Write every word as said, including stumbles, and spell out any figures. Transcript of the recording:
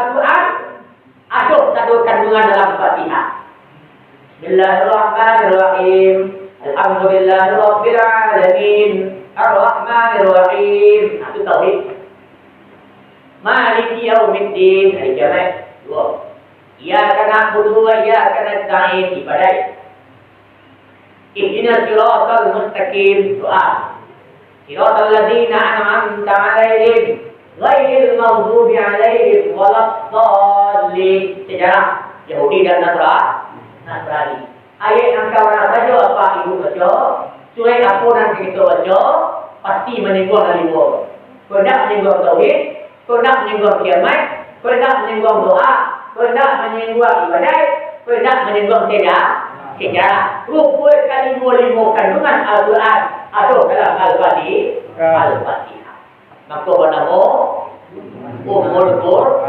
Al-Quran, ado sado kandungan dalam Fatihah. Bismillahirrahmanirrahim. Alhamdulillahirabbil alamin. Arrahmanirrahim. Nah, itu tauhid. Maliki yaumiddin, hari kiamat. Dua. Iyyaka na'budu wa iyyaka nasta'in, ibadah. Ihdinas siratal mustaqim, doa. Siratal ladzina an'amta 'alaihim, ghairil maghdubi 'alaihim waladdallin. Sejarah Yahudi dan Nasra-, Nasrani. Ayat nan ka mano sajo apak ibu baco, surek apo nan kito baco, pasti manyingguang nan limo. Kok indak manyingguang tauhid, kok indak manyingguang kiamat, kok indak manyingguang doa, kok indak manyingguang ibadah, kok indak manyingguang seja-, sejarah. Rupo kalimo-limo kandungan Al-Quran ado dalam Al-Fatih-, Al-Fatihah. Mako banamo Ummul Qur-,